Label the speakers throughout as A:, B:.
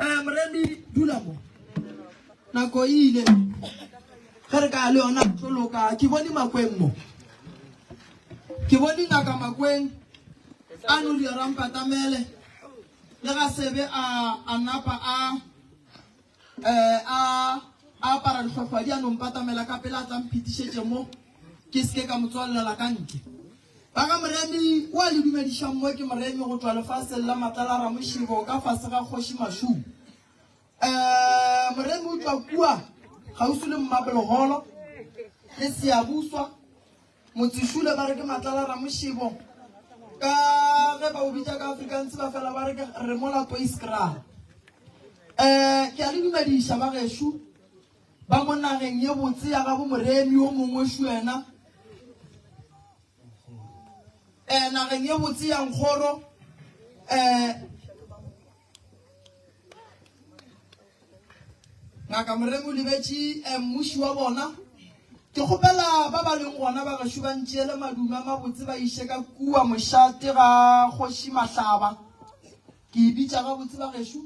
A: Eh, moremi dula mo nako e ile ge re ka le yona tlo loka ke bone makweng mo ke bone ngaka makweng a no dira rampatamele le ga sebe a a napa a eh a a apara dihlwahlwadi a no mpatamela ka pele a tla mphetišetše mo ke seke ka mo tswalelela ka ntle ba ga moremi o a le dumedišang mo ke moremi go tšwa lefaseng la matlala ramošibo ka fase ga kgoši mašumu um moremi o tšwa kua kgauswi le mmapelogolo le seabuswa motsešule ba re ke matlala ramošibo ka ge ba o bitša ka afrikaans ba fela ba re ke re mola toiskra um ke a le dumediša ba gešo ba mo nageng ye botse ya gabo moremi yo mongwe šu wena um nageng ye botse ya nkgoro um Ngaka Moremi o lebetše eh, mmuši wa bona. Ke kgopela ba ba leng gona ba gešo ba ntšeele madume a mabotse ba iše ka kua mošate ga kgoši Mahlaba. Ke e bitša gabotse ba gešo.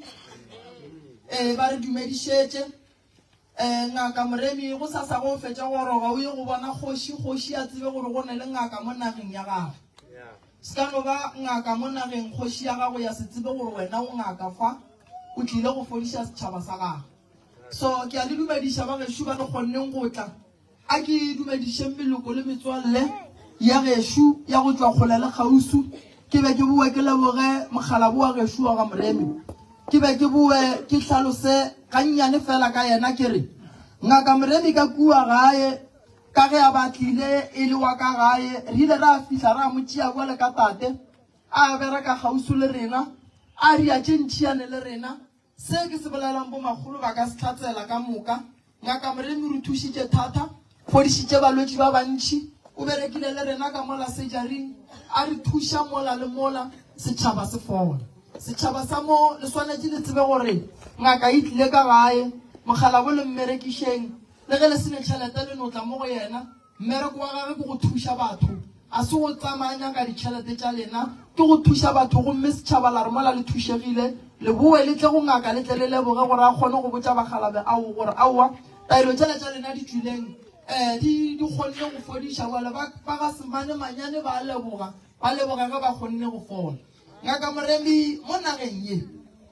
A: Eh, ba re dumedišetše. Eh, ngaka Moremi go sasa go fetša go goroga o ye go bona kgoši, kgoši a tsebe gore go ne le ngaka mo nageng ya gagwe. Se ka no ba ngaka mo nageng, kgoši ya gago ya se tsebe gore wena o ngaka fa, o tlile go fodiša setšhaba sa gagwe. So ke a le dumediša ba gešo ba le kgonneng go tla. A ke dumedišeng meloko le metswalle ya gešo ya go tšwa kgole le kgauswi. Ke be ke boe ke leboge mokgalabo wa gešo wa ga Moremi. Ke be ke boe ke hlalose gannyane fela ka yena ke re, Ngaka Moremi ka kua gae Ka ge a ba tlile e le wa ka gae, re ile ra fihla ra mo tšea bjale ka tate, a bereka kgauswi le rena, a ria tše ntšiane le rena. Se ke se bolelang bomakgolo ba ka se hlatsela ka moka. Ngaka Moremi o re thušitše thata, fodišitše balwetši ba bantši, o berekile le rena ka mola sejaring, a re thuša mola le mola, setšhaba se fola. Setšhaba sa mo le swanetše le tsebe gore ngaka e tlile ka gae, mokgalabo le mmerekišeng, Le ge le se ne tšhelete le no tla mo go yena. Mmereko wa gagwe ke go thuša batho, a se go tsamaya a nyaka ditšhelete tša lena, ke go thuša batho. Gomme setšhaba la re mola le thušegile, le bowe le tle go ngaka le tle le leboge gore a kgone go botša bakgalabe ao gore aowa taelo tšela tša lena di tšwileng um di di kgonne go fodiša. Bjale ba ba ga Semane Manyane ba a leboga, ba leboga ge ba kgonne go fola. Ngaka Moremi mo nageng ye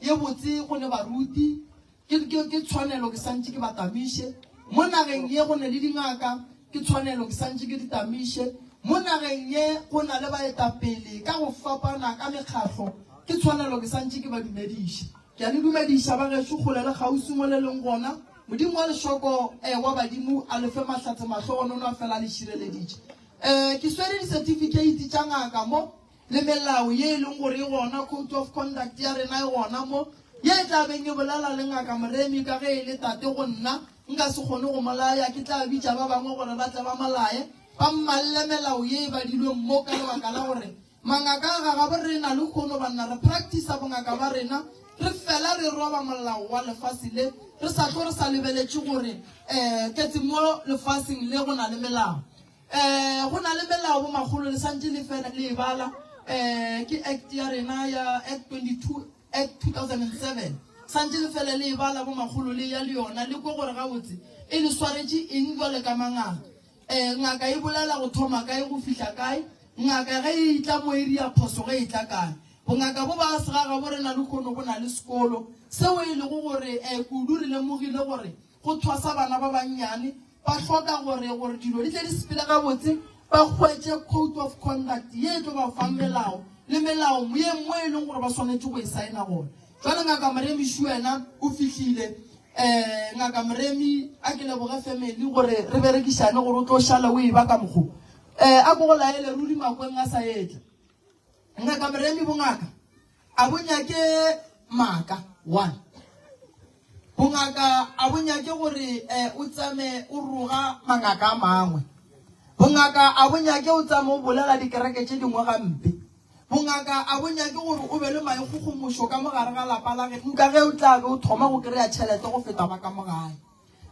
A: ye botse go ne baruti, Ke, ke, ke tshwanelo ke santše ke ba tamiše. Mo nageng ye go ne le dingaka, ke tshwanelo ke santše ke di tamiše. Mo nageng ye go na le baetapele ka go fapana ka mekgahlo, ke tshwanelo ke santše ke ba dumediše. Ke a le dumediša ba gešo kgole le kgauswi mo le leng gona. Modimo wa lešoko, eh, wa badimo a le fe mahlatse mahlogonono a fela a le šireleditše. Eh, ke swere disetifikeiti tša ngaka mo. Le melao ye e leng gore e gona, code of conduct ya rena e gona mo, ye e tla beng e bolela le Ngaka Moremi ka ge e le tate go nna, nka se kgone go mo laya, ke tla bitša ba bangwe gore ba tle ba mo laye, ba mmalle melao ye e badilweng mo ka lebaka la gore mangaka a gagabo rena lehono banna re practice-a bongaka ba rena, re fela re roba molao wa lefase le, re sa tlo re sa lebeletše gore um ketse mo lefaseng le go na le melao. Um go na le melao bomakgolo le santše le fela le e bala um ke act ya rena ya act 22 act 2007 santše le fela le e bala bomakgolo le ya le yona le kwe gore gabotse e le swaretše eng jwale ka mangaka um ngaka e bolela go thoma kae go fihla kae ngaka ge e tla mo e ria phoso ge e tla kae bongaka bo ba segagabo rena lehono bo na le sekolo seo e lego gore um kudu re lemogile gore Go thwasa bana ba bannyane, ba hloka gore, gore dilo di tle di sepele gabotse, ba hwetše code of conduct ye e tlo ba fang melao le melao ye nngwe e leng gore ba swanetše go e saena gona. Jwale Ngaka Moremi Shuena o fihlile. Um Ngaka Moremi, a ke leboge family gore re berekišane gore o tlo šale o e ba ka mokgo. Um a ko go laele ruri makweng a sa etla. Ngaka Moremi bongaka a bo nyake maaka one. Bongaka a bo nyake gore o tsame o roga mangaka a mangwe. Bongaka a bo nyake o tsame o bolela dikereke tše dingwe gampe. Bongaka a bo nyake gore o be le maikgogomošo ka mo gare ga lapa la geno ka ge o tla be o thoma go kry-a tšhelete go feta ba ka mo gae.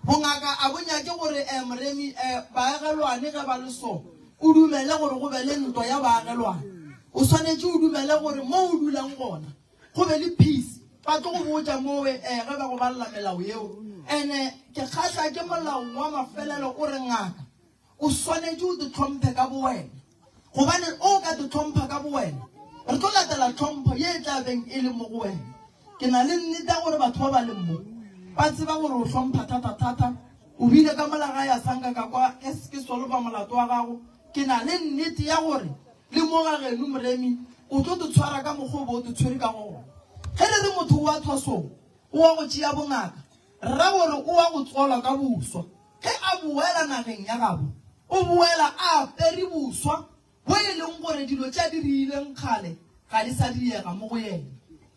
A: Bongaka a bo nyake gore moremi baagelwane ge ba le so o dumele gore go be le ntwa ya baagelwane. O swanetše o dumele gore mo o dulang gona go be le peace. Ba tlo go botša mowe ge ba go balela melao yeo. Ene ke kgahla ke molao wa mafelelo o re ngaka O swanetše o te hlomphe ka bowena, gobane o ka te hlompha ka bowena, re tlo latela tlhompho ye e tla beng e le mo go wena. Ke na le nnete ya gore batho ba ba leng mo ba tseba gore o hlompha thata-thata. O bile ka mola gae a sa nka ka kwa ke ke solofa molato wa gago. Ke na le nnete ya gore le mo ga geno Moremi o tlo te tshwara ka mokgwa o be o te tshwere ka gona. Ge re re motho o wa thwasong, o wa go tšea bongaka, re ra gore o wa go tswalwa ka boswa. Ge a boela nageng ya gabo, o boela a apere boswa bo e leng gore dilo tše a di dirileng kgale ga di sa diega mo go yena.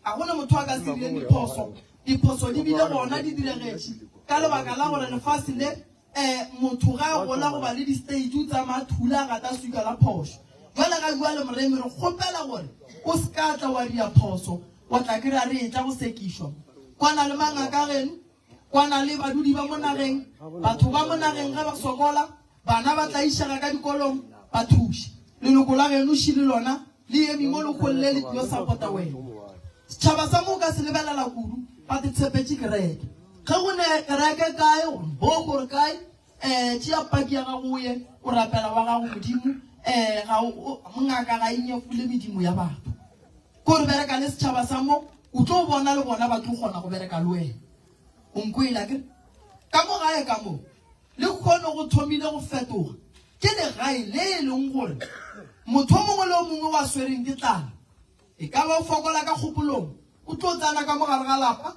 A: Ga go na motho a ka se direng diphoso. Diphoso di bile gona di diregetše ka lebaka la gore lefase le um motho ga a gola goba le di-stage o tsamaya a thula a gata swika la phošo. Jwale ga bjale Moremi re kgopela gore o se ka tla wa ria phoso wa tla kry-a re etla go sekišwa. Kwana le mangaka a geno. Kwana le badudi ba mo nageng, batho ba mo nageng ge ba sokola, bana ba tlaišega ka dikolong, ba thuše. Leloko la geno ši le lona le eme mo lekgong le le tlilo sapota wena. Setšhaba sa mo o ka se lebelela kudu, ba te tshepetše kereke. Ge go ne kereke kae, gore bo gore kae, um tšea paki ya gago o ye o rapela wa gago Modimo, um ga o, ngaka ga e nyefole medimo ya batho. Ko re bereka le setšhaba sa mo, o tlo bona le bona ba tlo kgona go bereka le wena. O nkwele akere? Ka mo gae ka mo, le kgono go thomile go fetoga. Ke legae le e leng gore motho o mongwe le o mongwe wa swereng ke tlala, e ka ba o fokola ka kgopolong, o tlo tsena ka mo gare ga lapa,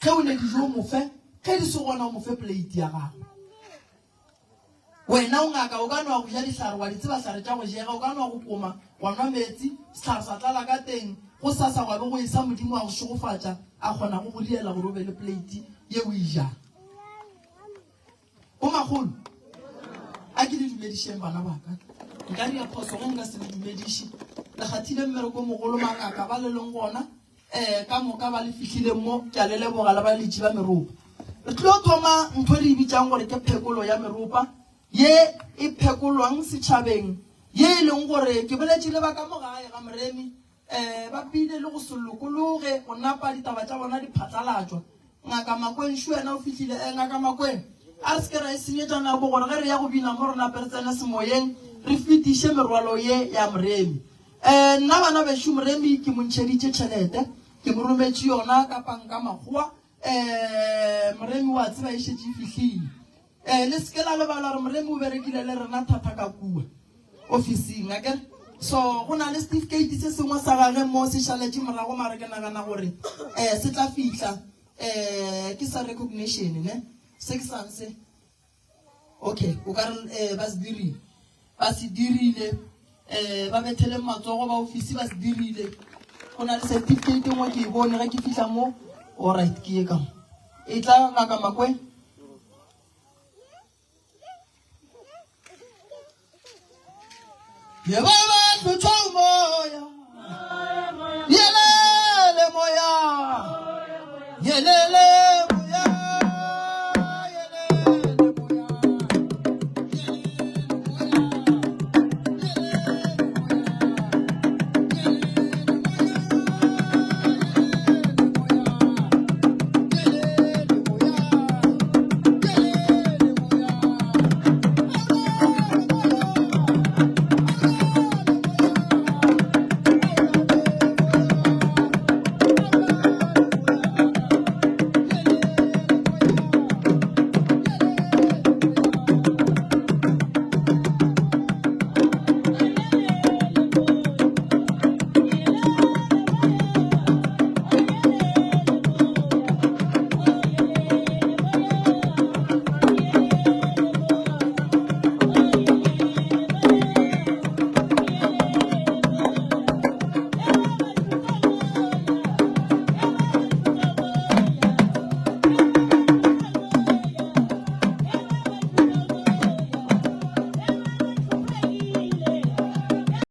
A: ge o ne dijo o mo fe, ge di se gona o mo fe plate ya gagwe. Wena o ngaka, o ka no wa go ja dihlare, wa di tseba hlare tša go jega, o ka no wa go poma, wa nwa meetse, sehlare sa tlala ka teng, go sasa gwa be go esa, Modimo a go šegofatša, a kgona go go diela gore o be le plate ye o e jang. Bomakgolo, a ke le dumedišeng bana ba ka. Nka dira phoso ge nka se le dumediše. Le kgathile mmereko o mogolo, mangaka ba le leng gona. Um ka moka ba le fihlileng mo, ke a le leboga le baletši ba meropa. Re tlilo thoma ntho e re e bitšang gore ke phekolo ya meropa, ye e phekolwang setšhabeng, ye e leng gore ke boletše le ba ka mo gae ga Moremi, um ba bile le go se lokologe go napa ditaba tša bona di phatlalatšwa. Ngaka Makweng šo yena o fihlile. Um Ngaka Makweng, a re se ke ra e senyetša nako gore ge re ya go bina mo re nape re tsene semoyeng re fetiše merwalo ye ya Moremi. Eh, nna bana bešo Moremi ke mo ntšheditše tšhelete, ke mo rometše yona ka panka makgowa. Eh, Moremi wa tseba e šetše e fihlile. Eh, le seke la lebala gore Moremi o berekile le rena thata ka kua ofising, akere? So go na le certificate se sengwe sa gage mo se šaletše morago, mara ke nagana gore eh se tla fihla eh ke sa recognition ne se ke sang se. Okay, o ka re eh, ba se dirile. Ba se dirile. Eh, ba betheleng matsogo ba ofisi ba se dirile. Go na le certificate nngwe ke e bone ge ke fihla mo. Alright, ke ye ka mo. E tla ngaka Makwe. Ye ba ba tlotšwa moya.